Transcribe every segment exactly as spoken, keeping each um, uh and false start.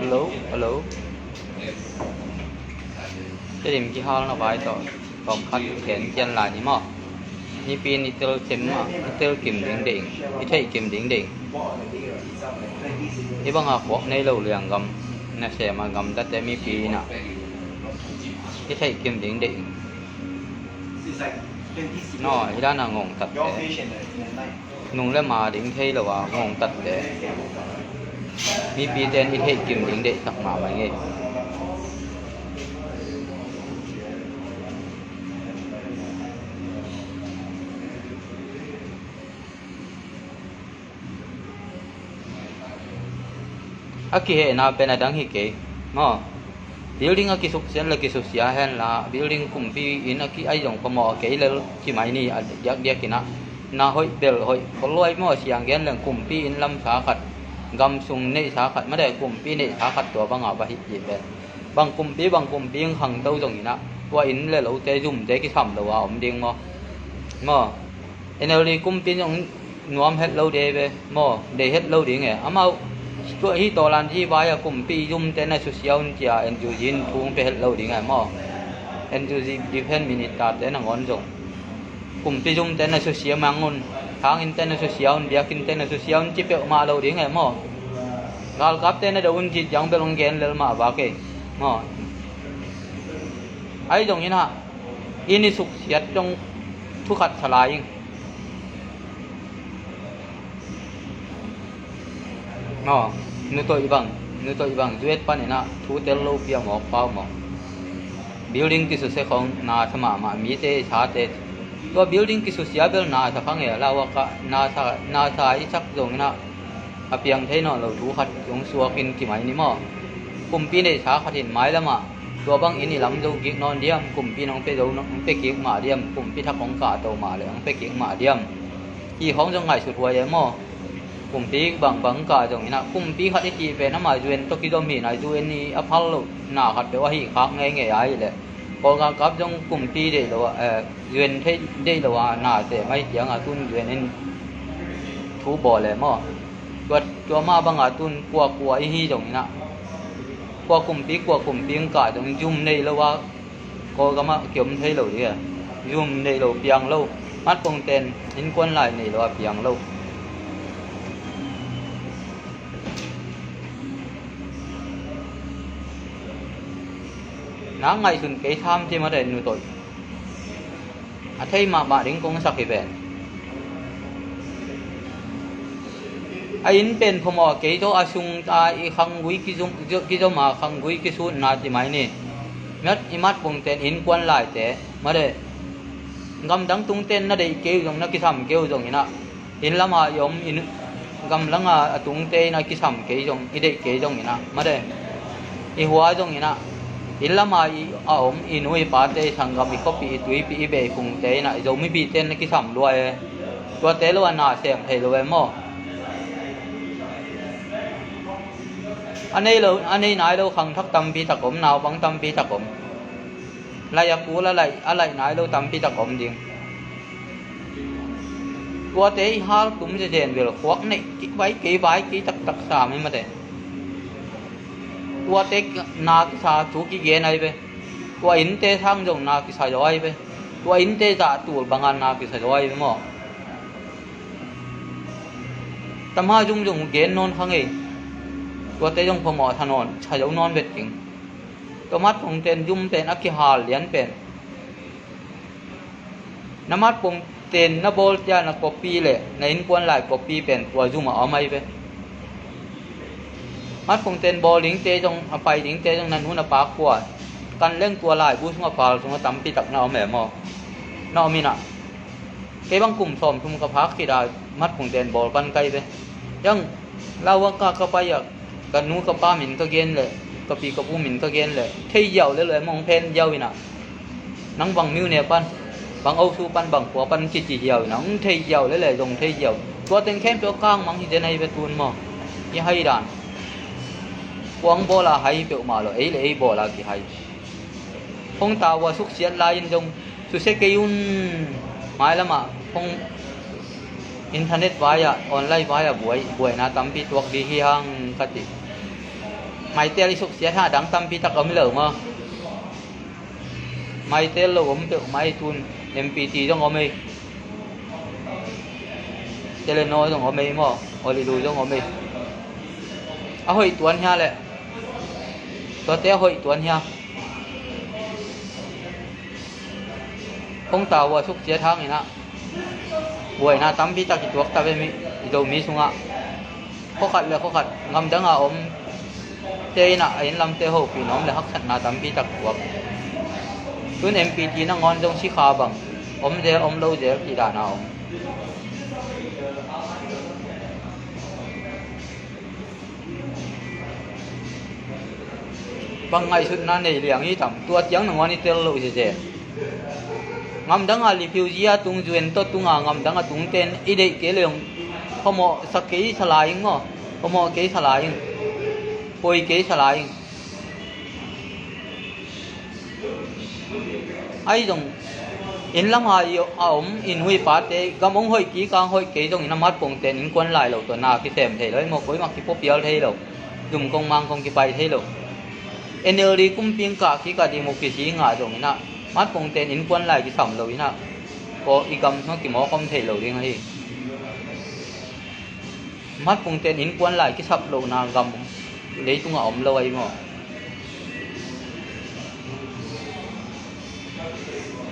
Hello, hello. Tedim kihalna vai tawh tawmkhat gen kian lai ni maw? Mipi in i telkim, i telkim ding deih ing, i theihkim ding deih ing. Hih banga khuak nei lo lianggam nasem a gamtate mipi in ah i theihkim ding deih ing. No, hih dan a ngongtatte, nung le ma ding thei lo a ngongtatte mipite in i theihkim ding deihsak mahmah ing ei. A kihehna pen a dang hi kei maw? Building a kisuksiat le kisusia henla, building kumpi inn a ki, ahi zong phamawh kei lel kimai ni a diakdiak in ah. Na hoih bel hoih khol luai maw, siang gen leng kumpi inn lamsa khat, gamsung neihsa khat, mate kumpi neihsa khat tua banga va hi ci pen. Bang kumpi, bang kumpi in khangto zong in ah, tua inn le lote zumte kisam lo a om ding maw? Maw? N L D kumpi zong nuam het lo ding ve maw, deih het lo ding e. Amau tua hi tawlanzi vai a kumpi zumte na susia un cia N U G in thu hong pia het lo ding e maw? N U G defense minister te nangawn zong kumpi zumte na susia mang un, thanginnte na susia un, biakinnte na susia un ci peuhmah lo ding e maw? Galkapte na do un ci ciang bel hong gen lel mah vak e maw? Ahi zong in ah, inn i suksiat zong thu khat sa lai ing. Maw, nutawih bang, nutawih bang zuet pan in ah thu tel lo pia mawk pau maw? Building kisusia khong na sa mahmah, mite sate. Tua building kisusia bel na sa kha nge, lau a ka na sa, na sa i sak zong in ah a piang thei nawn lo thu khat zong suakin kimai ni maw? Kumpi neihsa khat in mailamah tua bang inn i lam zo kik nawn diam, kumpi in hong pia zo, hong pia kik mah diam, kumpi thak hong kahto mah le hong pia kik mah diam? Hih khawng zong ngaihsut huai e maw? Kumpi bangbang kah zong in ah, kumpi khat i cih pen amah U N tawh kizom hi na, U N i a phal loh na khat peuh ahi khak ngeingei a hih leh, Kawlgam kap zong kumpi deih lo a, eh, U N theih deih lo a na sem ahih ciangin tun U N in thu bawl e maw? Tua, tua mah bangin tun kuakua i hi zongin ah, kua kumpi, kua kumpi hong kah zong zum nei lo a, Kawlgam ah kiom thei lo ding e. Zum nei lo, piang lo. Matpongte'n innkuan lai nei lo a, piang lo. Nang ngaihsun kei tham ci mate, nutawih. A thei mahmah ding kong sak hi ven. A inn pen phamawh kei zaw, a sung a i khanggui kizom, kizom a khanggui kisutna ci mai ni. Mat, i matpongte'n innkuan laite mate, gamdang tungte'n na deih kei uh zong, na kisam kei uh zongin ah, inn lam a i om, inn, gamlang a a tungte in a kisam kei zong, i deih kei zongin ah mate, i hua zongin ah, inn lam a i, a om i nu i pate, i sanggam, i khuapih, i tuipih, i beipungte in ah, i Zomipihte in na kisam lua e. Tuate lo a na sem thei lo e maw? A nei lo, a nei nai lo khangthak tampi tak om, naupang tampi tak om. Laih a kul a laih, a laih nai lo tampi tak om ding. Tuate i hal tum zezen bel khuak neih kik vai kei, vai kei taktak sam hi mate. Tuate na kisa thu kigen ahi ve. Tua innte sang zong na kisa zaw ahi ve. Tua innte zah tul banga na kisa zaw ahi ve maw? Tama zumzum gen nawn kha ngei. Tuate zong phamawh sa nawn, sa zo nawn vet ding. Tua matpongte'n zum pen a kihal lian pen, na matpongte'n na bawl cia na khuapi le na innkuan lai khuapi pen tua zum a om ahi ve. Matpongte'n bawl dingte zong, a pai dingte zong, na nu na pa khua kan leng tua laibu sung a, pal sung a tampi tak na om e maw? Na om in ah. Kei bang kum sawmthum ka phak khit a matpongte'n bawl pan ka hi ve. Zong, lau a ka, ka pai a, ka nu ka pa min ka gen le, ka pi ka pu min ka gen le, thei ziau le lo e maw, hong phen ziau in ah. Nang bang myone pan, bang osu pan, bang khua pan kici ziau in ah, hong thei ziau le le, zong thei ziau. Tua teng khempeuh kang mang hi zen ahi ve tun maw? I hai dan. Kua hong bawl a hai peuhmah lo, ei le ei bawl a kihai. Hong tau a suksiat lai-in zong susia kei un, mailam ah hong internet vai-ah, online vai-ah buai, buaina tampi tuak ding hi hang ka ci. Maitel i suksiat hang a dang tampi tak om lo maw? Maitel lo om peuhmah ei tun. M P T zong om ei. Telenor zong om ei maw? Olilu zong om ei. A hoih tuan hia leh? Tuate a hoih tuan hia? Kong tau a suksiat hangin ah buaina tampi tak i tuak ta ve mi, i Zomi sungah. Khuakhat le khuakhat gamdang a om te in ah a innlamte hopih nuam le haksatna tampi tak tuak. Tun M P T nangawn zong sikha bang om zel om lo zel ti dan a om. Bang ngaihsutna nei liang i tam, tua ciang nangawn i tel loh hi zel. Ngamdang a refugee a tung, U N tawh tung a ngamdang a tung ten i deih kei leng, phamawh sa kei sa lai ing maw? Phamawh kei sa lai ing. Poi kei sa lai ing. Ahi zong inn lam a i a om i nu i pate gam hong hoih kik a, hong hoih kei zongin a matpongten innkuan lai lo tawh na kisem thei lo, ei maw, koimah kipuapial thei lo, zum kong mang kong kipai thei lo. N L D kumpi in kah kik a democracy ngah zongin ah matpongten innkuan lai kisam lo in ah, ko i gam sungah kimawk om thei lo ding ahi. Matpongten innkuan lai kisap lohna gam leitungah om lo ahi maw?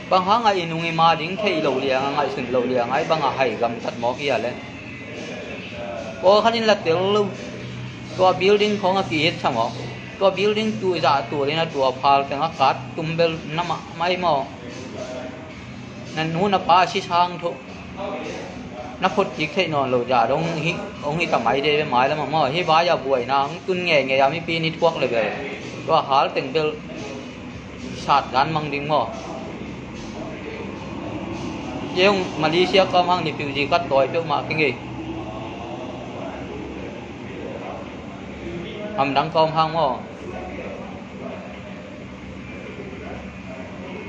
Bang hangah i nung i ma ding theih loh liang a, ngaihsun loh liang a, i bangah hai gamtat mawk hi a le? Pawlkhat in la tel lo, tua building khawng a ki-it sa mawk. Tua building tu zah tul in a tua phal teng a kat tum bel na mah mai maw? Na nu na pa a si sang tho. Na phut kik theih nawn lo zah dong hi, hong hi ta mai de ve mai lamah maw? Hih vai-ah buaina hong tun ngeingei a mipi ni thuak le bel tua hal teng bel sat gan mang ding maw? Kei hong Malaysia kawm hang refugee ka tawi peuhmah kei ngei. Hamdang kawm hang maw?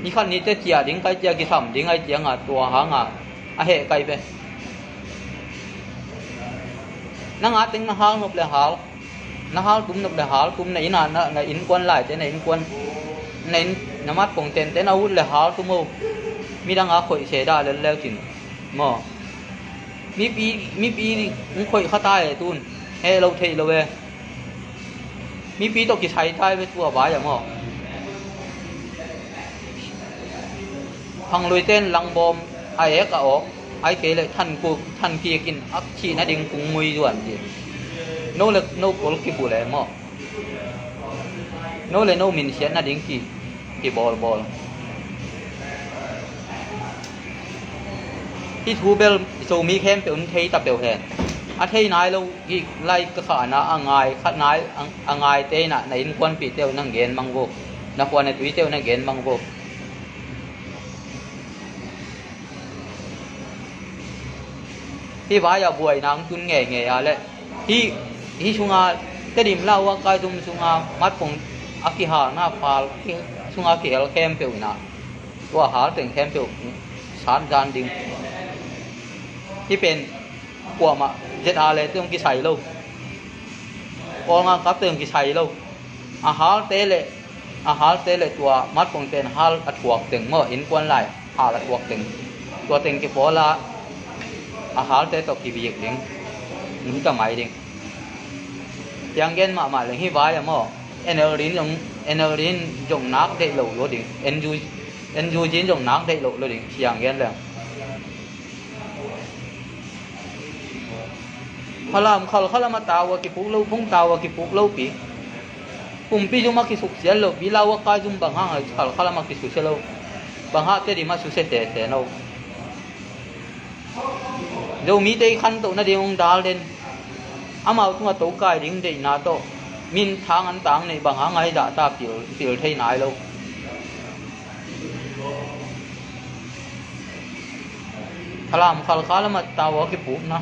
Ni khat ni teh ciah ding kai, ciah kisam ding ai ciangah tua hangah a heh kai ve. Nang a teng na hal nop le hal, na hal tum nop le hal tum, na inn a, na, na innkuan laite, na innkuan, na inn, na matpong tente na ut le hal tum o. Midang a khoih se dah lel leu cin maw? Mipi, mipi hong khoih kha ta e tun, heh lo theih lo e. Mipi tawh kisai tai ve tua vai-ah maw? Hangluite in langbawm a ek a awk, ai kei leh than kuk, than kik in a thih nading kung mui zuan ti. No le no kol kibulh e maw? No le no minsiat nading ki, kibawlbawl. Hih thu bel Zomi khempeuh in thei ta peuh hen. A thei nai lo hih lai ka khahna a ngai, khat nai a, a ngaite in ah na innkuanpihte uh nang gen mang vo. Na khua na tuite uh nang gen mang vo. Hih vai-ah buaina hong tun ngeingei a leh hih, hih sunga Tedim lauhuai kaizum sunga matpong a kihalna phal sunga kihel khempeuh in ah tua hal teng khempeuh sat zan ding. Hih pen kuamah Z R le te hong kisai lo. Kawl ngalkapte hong kisai lo. A halte le, a halte le tua matpongte in hal a thuak teng maw, innkuan lai hal a thuak teng, tua teng kipawl a, a halte tawh kibik ding. Hong hi ta mai ding. Piang gen mahmah leng hih vai-ah maw, N L D in zong, N L D in zong nak deih lo lo ding. N U, N U G in zong nak deih lo lo ding. Piang gen leng. Phalam khalkhalam a tau a kipuk lo, phung tau a kipuk lo pi. Pumpi zum a kisuksiat lo pi, lauhuai kaizum bang hang a khalkhalam a kisusia lo. Bang hang Tedim a susia sese no. Zomite i khantoh nading hong dal den. Amau tungah tokai ding deihna tawh minthang an tang neih bang hang a i dahta pil, pil thei nai lo. Phalam khalkhalam a tau a kipukna.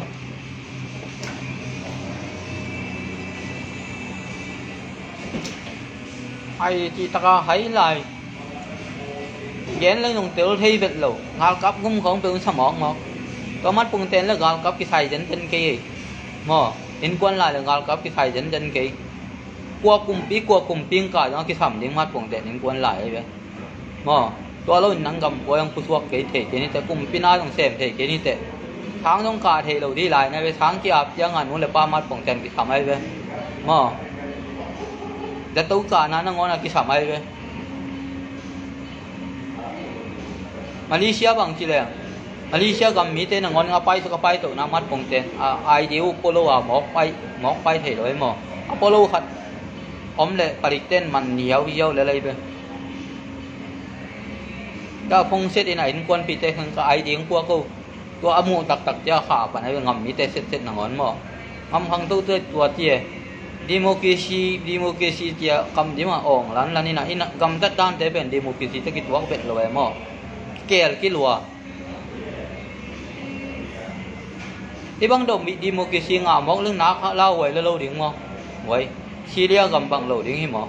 Hai cih taka hai lai. Gen leng zong tel thei vet lo. Galkap gum khawng peuh sa mawkmawk. Tua matpung ten le galkap kisai zenzen kei ei. Maw, innkuan lai le galkap kisai zenzen kei. Kua kumpi, kua kumpi in kah zong a kisam ding mat pongte in kuan lai ahi ve. Maw, tua lo in nang gam puai hong pusuak kei thei kei ni teh, kumpi na zong sem thei kei ni teh. Sang zong kah thei lo dih lai na ve, sang ki-ap ciangah nu le pa mat pongte in kisam ahi ve. Maw, zato kahna nangawn a kisam ahi ve. Malaysia bang ci leng, Malaysia gam mite nangawn a paisuak a paitohna mat pongte in a, I D U polo a mawk pai, mawk pai thei lo hi maw. A polo khat om leh palikte in man niau hiau lel ahi ve. Ka phone set in a innkuanpihte khang ka I D hong puak o. Tua a muh taktak cia kha pan a ngam mite setset nangawn maw. Ngam khangto tua tua cia democracy, democracy cia kam dim a awng lanlan in a, in a gamtat dante pen democracy te kituak bet lo e maw. Kel kilua. Hih bang dom democracy ngah mawk leng nak lauhuai lo lo ding maw. Huai. Syria gam bang lo ding hi maw.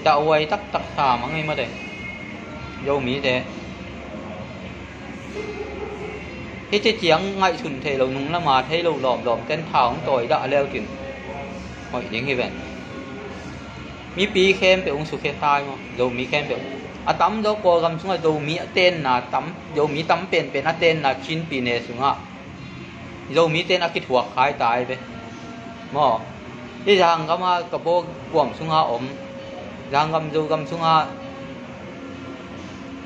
Dahhuai taktak sa mang hi mate. Zomite. Hih ciang ngaihsun thei lo, nung lama thei lo lawmlawm ten tha hong tawi dah leu cin hoih ding hi ven. Mipi khempeuh hong sukhe sai maw, Zomi khempeuh. A tamzaw Kawlgam sungah Zomi a tenna tam, Zomi tam penpen a tenna Chin pyine sungah Zomite in a kithuak khai ta hi ve. Maw, hih Zanggam a ka baw kuam sunga om, Zanggam Zogam sunga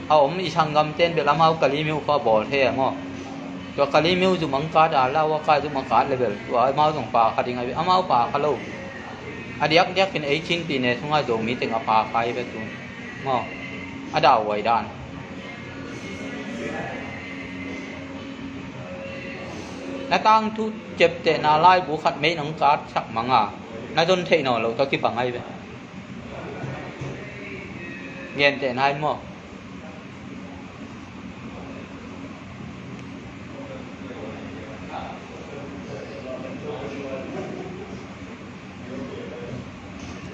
a om i sanggamte in bel amau Kalaymyo khua bawl thei a maw. Tua Kalaymyo zum ang kat a, Lawaka zum a kat le bel tua amau zong pha kha ding a, amau pha kha lo. A diakdiak in ei Chin pyine sunga Zomi teng a pha kha hi ve tun. Maw, a dahhuai dan. Na tangthu ceptehna laibu khat mei nong katsak mang a, na zon theih nawn lo tawh kibang ahi ve. Gentehna hi maw.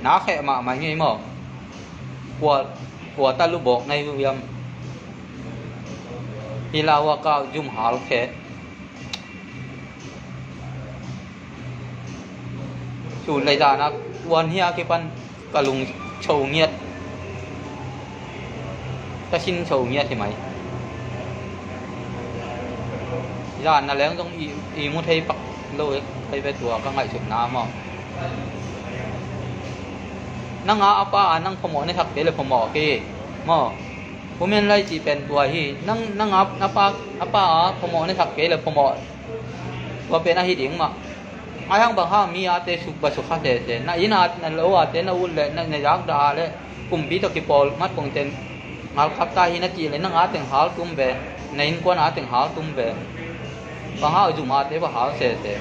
Na kheh mahmah ngei maw. Kua, kua ta lubawk na hi uh hiam. Hih Lawaka zum hal kheh. Sun lei zana tuan hia kipan ka lung cho ngiat. Ka sin cho ngiat hi mai. Zan na leng zong i, i mu thei pak lo e, thei ve tua ka ngaihsutna maw. Nang a a pa a nang phamawh na thak kei le phamawh kei maw. Pu Min Lai cih pen tua hi. Nang, nang a, a pa, a pa a phamawh na thak kei le phamawh. Tua pen ahi ding mah. Ngai hang bang hang mi ate suk ba suk kha sese. Na inn a, na lo ate na ut le, na, na zak dah a le. Kumpi tawh kipawl mat pongten ngalkhap ta hi na cih le nang a teng hal tum ve. Na innkuan a teng hal tum ve. Bang hang zum ate ba hal sese.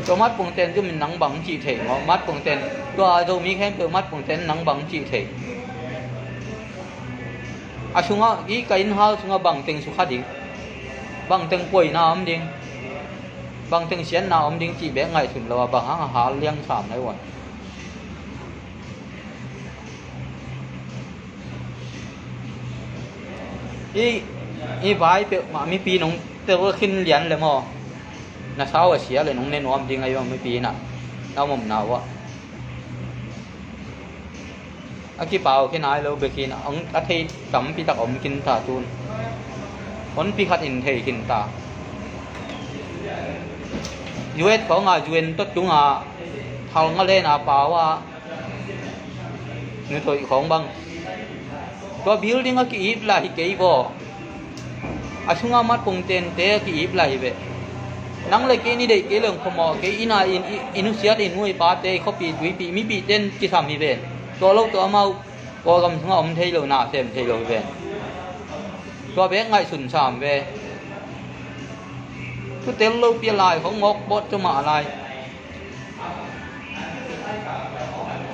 Tua mat pongten zum in nang bang cih thei maw? Mat pongten, tua Zomi khempeuh mat pongten nang bang cih thei? A sungah, i ka inn hal sungah bang teng sukha ding? Bang teng puaina om ding? Bang teng siatna om ding cih bek ngaihsun lo a bang hang a hal liang sam na hi uan. I, i vai peuhmah mipi nong tel khin lian le maw? Na sau a sia le nong ne nuam ding a i bang mipi na, na omna uh ah. A kipau khin ai lo bek hin a thei tampi tak om khin ta tun. Honpi khat in thei khin ta. U S khawngah U N tawh tungah thal nga lena pau ah nu thoih khawng bang. Tua building a ki-ip lai hi kei vaw. A sunga mat pongtente a ki-ip lai hi ve. Nang le kei ni deih kei leng phamawh kei, ina in, i, i nusiat i nu i pate, i khuapi tuipi mipite in kisam hi ve. Tua lo tawh amau Kawlgam sungah om thei lo, na sem thei lo hi ve. Tua bek ngaihsun sam ve. Thutel lopi a lai khawng mawk bawt tua mah lai.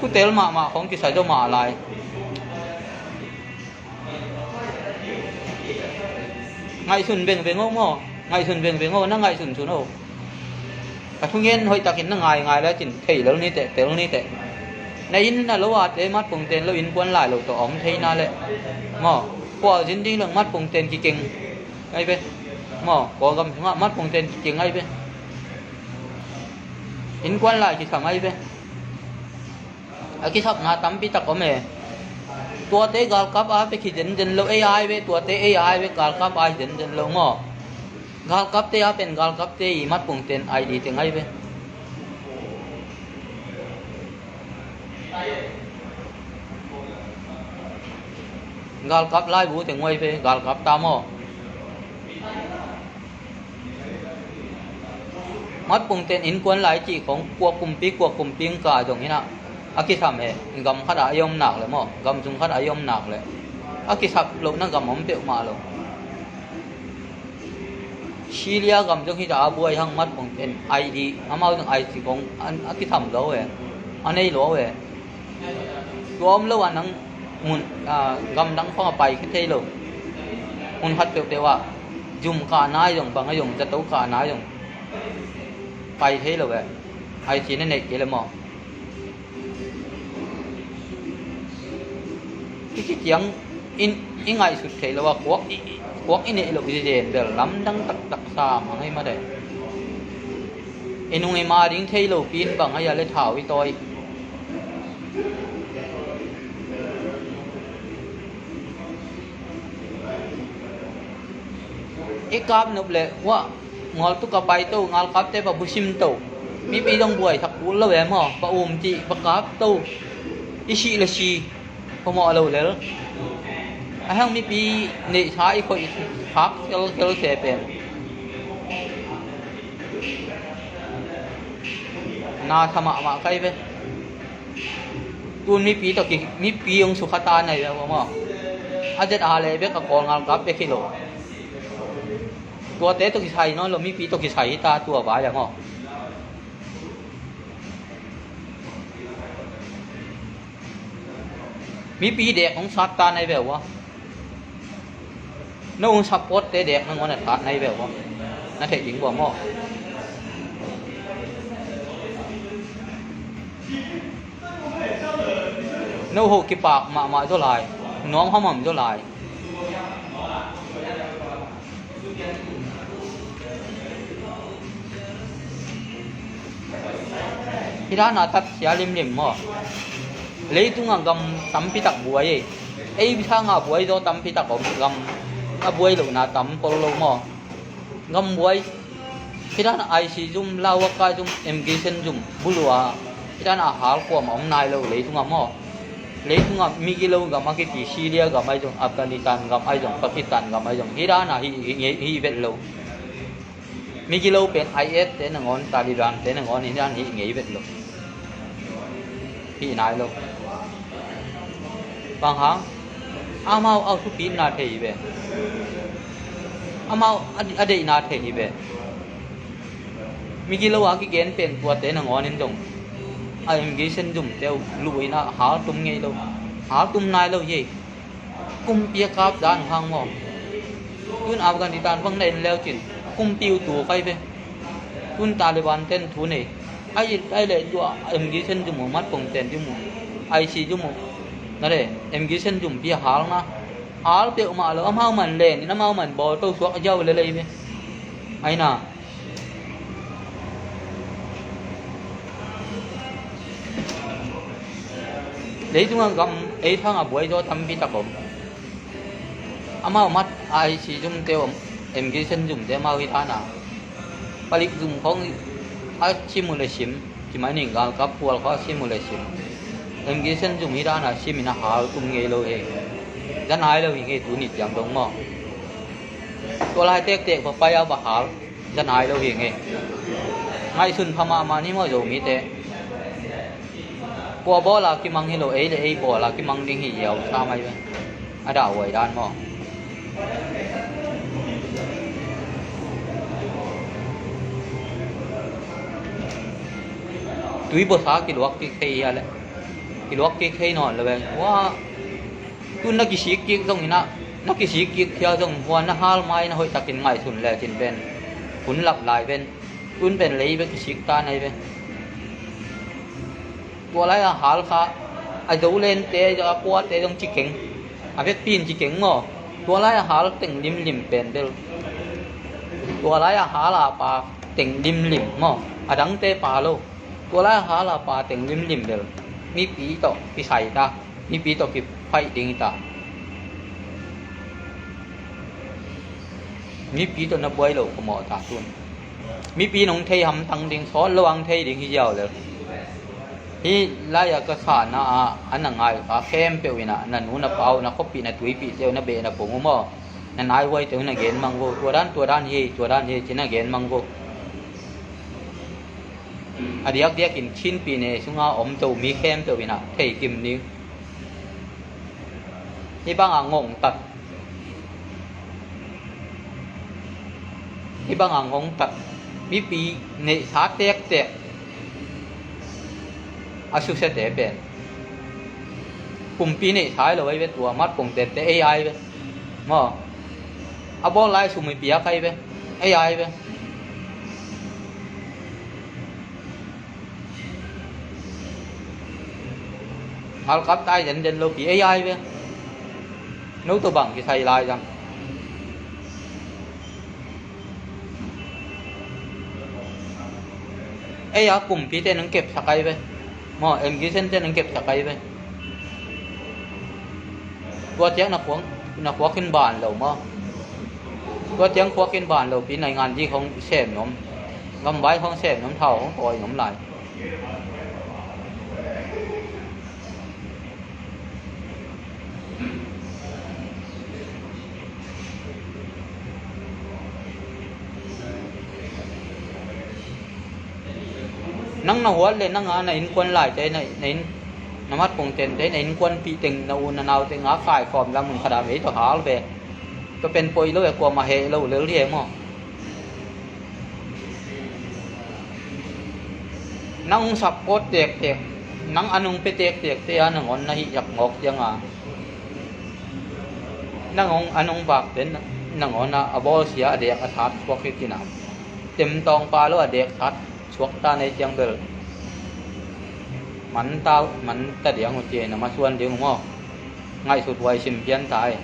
Thutel mahmah khawng kisa zaw mah lai. Ngaihsun vengveng o maw? Ngaihsun vengveng o, na ngaihsun sun o. A thungen hoih takin na ngaingai le cin thei lel ni teh, tel ni teh. Na inn na lo a te matpung ten lo innkuan lai lo tawh a om thei na leh maw, kua zin ding lo matpung ten kikeng ai ve. Maw, Kawlgam sungah matpung ten kikeng ai ve. Innkuan lai kisam ai ve. A kisapna tampi tak om e. Tuate galkap a pek hi zenzen lo, ei ai ve, tuate ei ai ve, galkap ai zenzen lo maw. Galkapte a pen galkapte i matpung ten I D te ngai ve. Galkap laibu te ngai ve, galkap ta maw. Matpung ten innkuan lai cih khong kua kumpi, kua kumpi ka zong hi na. A kisam e, gam khat a i om nak le maw, gam sung khat a i om nak le. A kisap loh na gam om peuhmah lo. Syria gam zong hi ta a buai hang matpung ten I D, amau zong I C khong a kisam lo e. A nei lo e. Tua om lo a nang mun, a, gamdang khong a pai khe thei lo. Mun khat peuhpeuh ah zum kah nai zong, bang a zong, zato kah nai zong pai thei lo ve. Ai ci na neih kei le maw. I ci ciang in, i ngaihsut thei lo a kuak i, kuak i neih loh i zen bel lamdang taktak sam a ngei mah dai. I nung i ma ding thei lo pin bang a ia le thau i tawi. I kap nop le uah, mual tuk a pai to, ngalkapte pa busim to. Mipi dong buai thak kul lo em haw, pa um cih, pa kap to. I sih le si, pa mawh lo lel. A hang mipi neihsa i khoih khak khelkhel se pen na sa mahmah kai ve. Tun mipi tawh ki, mipi hong sukha ta nai ve maw. A zet a le bek a Kawl ngalkap bek hi lo. Tuate tawh kisai nawn lo, mipi tawh kisai hi ta tua vai a maw. Mipi dek hong sat ta nai ve ua. No hong support te dek nangawn a sat nai ve ua. Na theih ding bua maw. No ho kipak mahmah zaw lai. Nuam hamham zaw lai. Hih dana tatsia limlim maw. Leitungah gam tampi tak buai ei. Ei sangah buai zaw tampi tak om, gam a buai lohna tam pol lo maw. Gam buai. Hih dana I C zum, Lawaka zum, immigration zum, bulua. Hih dana a hal kuamah om nai lo leitungah maw. Leitungah migilo gam a kiti Syria gam ahi zong, Afghanistan gam ahi zong, Pakistan gam ahi zong, hih dana hih, hih, hih vet lo. Migilo pen I S te nangawn, Taliban te nangawn, hih dan hih ngei vet lo. Hih nai lo. Bang hang? Amau a thupitna thei hi ve. Amau a, a deihna thei hi ve. Migilo a kigen pen tuate nangawn in zong a immigration zum teu luh in a hal tum ngei lo. Hal tum nai lo hi. Kumpi a kap dan hang maw. Tun Afghanistan bang na en leu cin kumpi uh tu kai ve. Tun Taliban ten thu nei. Ai, ai le tua immigration zum uh, matpong ten zum uh, I C zum uh. Na le immigration zum pi a hal na. Hal peuhmah lo, amau man len in amau man bawl to suak a ziau le lei ve. Ai na. Leitungah gam ei thangah buai zaw tampi tak om. Amau mat I C zum te om, immigration zum te amau hi thana. Palik zum khong a sim uh le sim, ci mai ning galkap pual khong a sim uh le sim. Immigration zum hi thana sim in a hal tum ngei lo he. Za nai lo hi ngei tu ni ciang dong maw. Tua lai tektek va pai a va hal. Za nai lo hi ngei. Ngaihsun pha mahmah ni maw Zomite. Kua bawl a kimang hi lo, ei le ei bawl a kimang ding hi ziau sa mai ve. A dah huai dan maw. Tui bawsa kiluak kik thei hi a le. Kiluak kik thei nawn lo ve. Ua. Tun na kisik kik zong hi na, na kisik kik khia zong hua na hal mai na hoih takin ngaihsun le cin ven. Hun lap lai ven. Tun pen lei bek kisik ta nai ve. Tua lai a hal kha a zo lente a kuate zong ci keng. A vekpi in ci keng maw? Tua lai a hal teng limlim pen bel, tua lai a hal a pa teng limlim maw? A dangte pa lo. Tua lai a hal a pa teng limlim bel mipi tawh kisai ta. Mipi tawh kipaih ding hi ta. Mipi tawh na buai lo ka mawh ta tun. Mipi nong thei hamtang ding, sawt lo ang thei ding hi ziau lel. Hih lai-ah ka sahna ah a na ngai kha khempeuh in ah, na nu na pa uh, na khuapih na tuipihte uh, na beh na pung uh maw, na naihuaite uh na gen mang vo. Tua dan, tua dan hi, tua dan hi ci na gen mang vo. A diakdiakin Chin pyine sunga om to mi khempeuh in ah thei kim ding. Hih bangah ngongtat, hih bangah ngongtat mipi neihsa tektek a susiate pen kumpi neihsa hi lo ahi ve. Tua matpongtente ei ahi ve maw? A bawl lai sum i piak ahi ve, ei ahi ve. Halkap tai zenzen lopi ei ahi ve. No tawh bang kisai lai zang. Ei a kumpite nang kepsak ahi ve maw? M Gisen te nang kepsak ahi ve. Tua tiang na khuak, na khuak in ban lo maw? Tua tiang khuak in ban lopi naingan dik hong sem nuam, gamvai hong sem nuam, thau hong tawi nuam lai. Nang na huat le nang a na innkuan laite, na, na inn, na matpongtente, na innkuanpih teng, na u na naute nga kaikhawm lam mun khat ah vei tawh hal ve. Tua pen poi lo e, kuamah heh lo lel hi e maw? Nang hong support tektek, nang an hong pia tektekte a nangawn na hih yak ngawk cianga, nang hong an hong vakte nangawn a, a bawlsia a dek a that suak hi kina. Temtawng pa lo a dek that suak ta nei ciang bel man ta, man ta diang uh ci na masuan ding uh maw? Ngaihsut huai sim pian ta hi.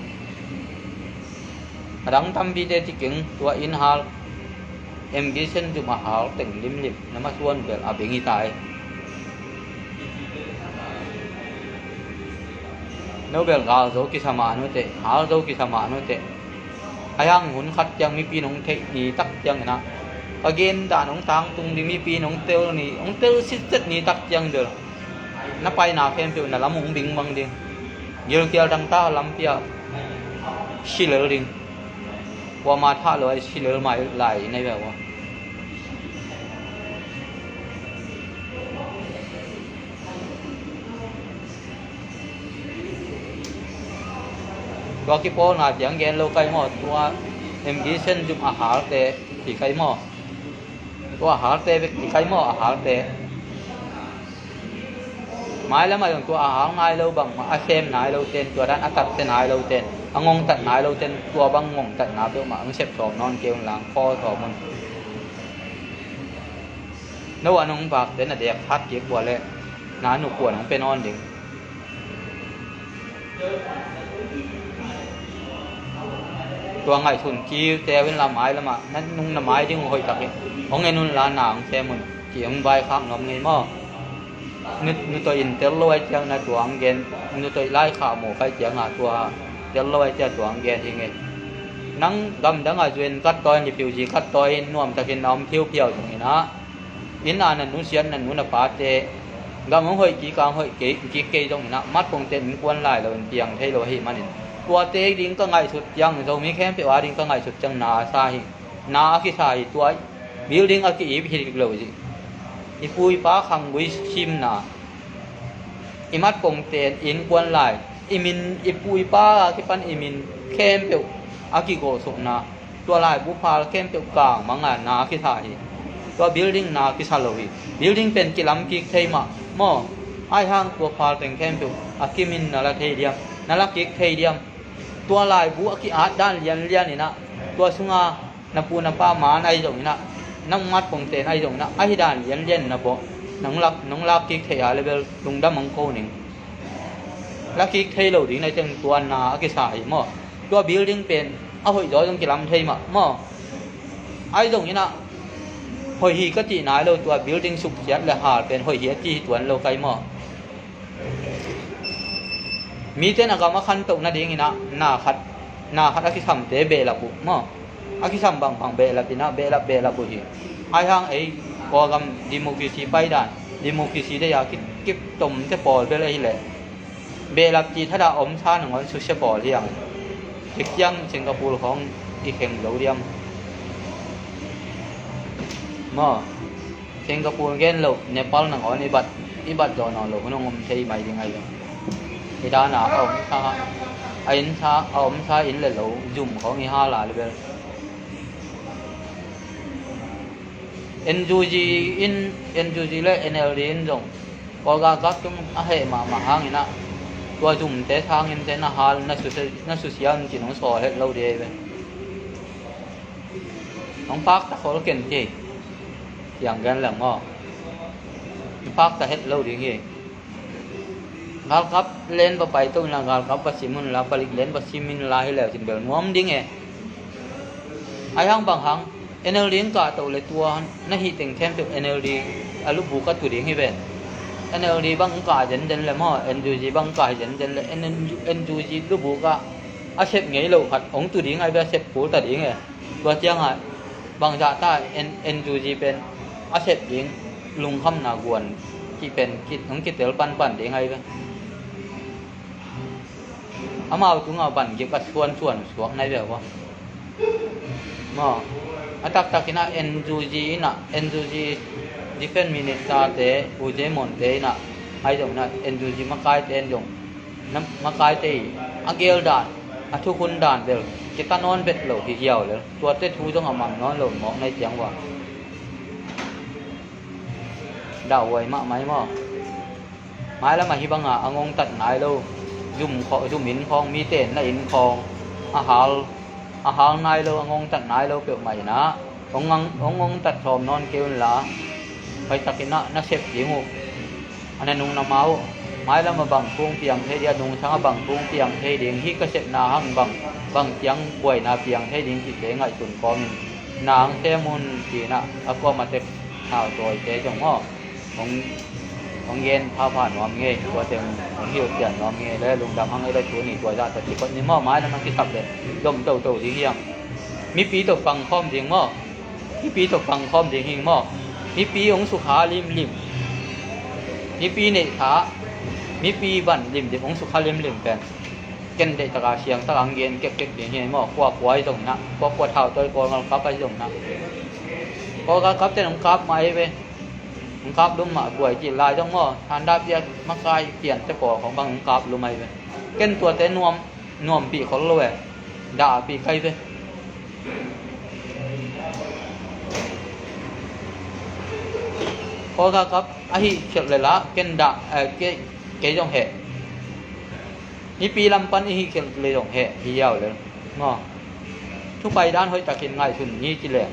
A dang tampite ci keng, tua inn hal, M Gisen zum a hal teng limlim na masuan uh bel a beng hi ta hi. No bel gal zo kisa mah nute, hal zo kisa mah nute. Ahi hang hun khat ciang mipi nong theih ni tak ciang ina, ka gen dan hong tangtung ding, mipi nong tel ni, hong tel sitset ni tak ciang bel na paina khempeuh na lam hong bing mang ding. Gilkial dangta lampi ah si lel ding. Kuama thah lo a si lel mai lai nei ve ua. Tua kipawlna ciang gen lo kai maw? Tua M Gisen zum a halte ci kai maw? Tua a halte bek ci kai maw? A halte. Mailam ah zong tua a hal nai lo bangmah, a sem nai lo ten, tua dan a tatte nai lo ten, a ngongtat nai lo ten, tua bang ngongtatna peuhmah hong sep sawm nawn kei un lang, khawl sawm un. No a nong vakte na dek hat kik bua leh na nukuan hong pia nawn ding. Tua ngaihsun kik teu in la, mailamah na nung na mai ding uh hoih takin hong en un la, na hong sem un ci hong vaikhak nuam ngei maw? Nu, nutawih in tel lo ai ciang na tuang gen, nutawih laikhak mawk ai ciang a tua tel lo ai ciang tuang gen hi ngei. Nang gamdang a U N kat tawi in, refugee kat tawi in, nuamtakin na om phiuphiau zong in ah, inn a na nusiat na nu na pate gam hong hoih kik a, hong hoih kik kei zong in ah, matpongte innkuan lai lo in piang thei lo ahih manin, tuate ding ka ngaihsut ciang, Zomi khempeuh a ding ka ngaihsut ciang na a sa hi, na a kisa hi. Tua building a ki-ip hi dik lo hi. I pu i pa khanggui simna, i matpongte innkuan lai, i min, i pu i pa a kipan i min khempeuh a kigawhsukna, tua laibu phal khempeuh kangmang a na kisa hi. Tua building na kisa lo hi. Building pen kilam kik thei mah maw? Ai hang tua phal teng khempeuh a kimin na la thei diam, na la kik thei diam? Tua laibu a ki-at dan lianlian in ah, tua sunga na pu na pa man ai zong in ah, Na mat pongte na ahi zong na ahi dan lianlian na bawh nong lak, nong lak kik thei a level lungdam hong ko ning. Lak kik thei lo ding na teng tua na a kisa hi maw? Tua building pen a hoih zaw zong kilam thei mah maw? Ahi zong ina hoih hi ka cih nai lo, tua building suksiat le hal pen hoih hi a ci hi tuan lo kai maw? Mite na gam a khantoh nadingin ah na khat, na khat a kisamte behlap uh maw? A kisam bangbang behlap in ah behlap behlap uh hi. Ahi hang ei Kawlgam democracy paidan, democracy deih a ki, kitomte pawl bel ei leh behlap cih thadah omsa nangawn susia pawl hi ang. Kik ciang Singapore khawng i kheng zo diam maw? Singapore gen lo, Nepal nangawn i bat, i bat zaw nawn lo hun hong om thei mai ding ahi lo. Hi dana a omsa, a insa, a omsa inn le lo zum khawng i hal a le bel. NUG in, NUG le NLD in zong Kawlgakap tung a heh mahmah hangin ah tua zumte sangin te na hal, na susia, na susia un cin hong sawl het lo ding ahi ve. Hong pakta khol ken ci. Ciang gen leng maw? Hong pakta het lo ding hi. Galkap len va paito inla, galkap va sim unla, palik len va sim inla hi leu cin bel nuam ding e. Ahi hang bang hang NLD in kah toh le tua na hih teng khempeuh NLD a lubuk a tu ding hi ven. NLD bang kah zenzen le maw, NUG bang kah hi zenzen le NUG lubuk ah a sep ngei lo khat hong tu ding ahi ve, a sep kul ta ding e. Tua ciangah bangzah ta NUG pen a sep ding lungkhamna guan cih pen hong kitel panpan ding ahi ve. Amau tungah van gik a suansuan suak nai ve uh a maw? A taktakin ah NUG inah, NUG Defense Minister te U J Mon te inah ahi zong inah NUG makaite in zong na makaite i a gel dan, a thukhun dan bel kita nawn bet lo hi hiau lel. Tuate thu zong a mang nawn lo mawk nai ciang ua. Dahhuai mahmah hi maw? Mailam ahi banga a ngongtat nai lo zum, zum inn khawng, mite na inn khawng a hal, a hal nai lo, a ngongtat nai lo peuhmah inah hong, hong ngongtat sawm nawn kei unla, hoihtakin ah na sep ding uh. A na nung na ma uh. Mailam a bang kung piang thei ding, a nungsang a bang kung piang thei ding, hih ka sepna hang bang, bang ciang buaina piang thei ding cihte ngaihsun kawmin na hang sem un ci-in ah a kuamah tek thautawite zong maw? Hong, hong gen phapha nuam ngei, tuate hong, hong hilhcian nuam ngei le lungdam hang ei le thu ni tua zah ta ci khot ni maw? Mailam hong kisap le dom toto ding hiam? Mipi tawh pangkhawm ding maw? Mipi tawh pangkhawm ding hi maw? Mipi hong sukha limlim, mipi neihsa, mipi van limlim hong sukha limlim pen ken deihtaka siangtaka hong gen kepkep ding hi maw? Kuakua ahi zong inah, kuakua thautawi Kawlgalkap ahi zong inah, Kawlgalkapte in hong kap mah ahi ve. Hong kap lum mah buai cih lai zong maw? Sanda piak makai piante pawl khawng bang hong kap lum ahi ve. Ken tuate nuam, nuampih khol lo e. Dahpih kai ve. Kawlgalkap ahi khialh le la ken dah, eh, kei, kei zong heh. Mipi lam pan i hih khialh le zong heh hi hiau le maw? Thu paidan hoihtakin ngaihsun ni ci le.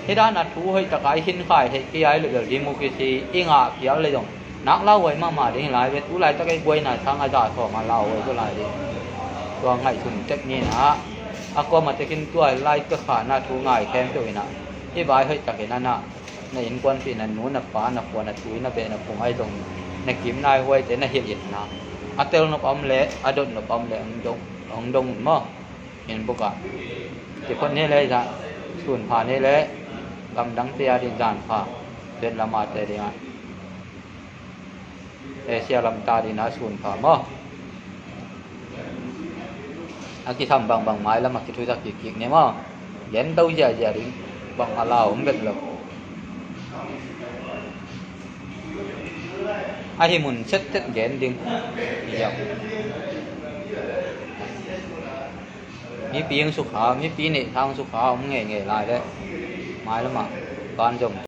Hih dana thu hoihtaka i khinkhai theih kei a hi le bel democracy i ngah phial le zong nak lauhuai mahmah ding hi lai ve. Tu laitak ei buaina sanga za sawma lauhuai zaw lai ding. Tua ngaihsun tek ni inah a kuamah tekin tua lai ka khana thu ngai khempeuh inah hih vai hoihtakin a na, na innkuanpihna nu, na pa, na khua, na tui, na beh, na phung ahi zong na kim nai huaite na hilh inah a tel nop a om le a dot nop a om le hong dong, hong dong un maw? Inn bukah kiphot ni le zan, sun pha ni le gamdangte a ding zan pha, vet lamate dingah Asia lamta dingah sun pha maw? A kisam bangbang mailam a kithuisa kikkik ni maw? Gen to ziahziah ding bang a lau om bet lo. Ahi mun setset gen ding. Iau. Mipi hong sukha, mipi neihsa hong sukha om ngeingei lai le mailamah banzom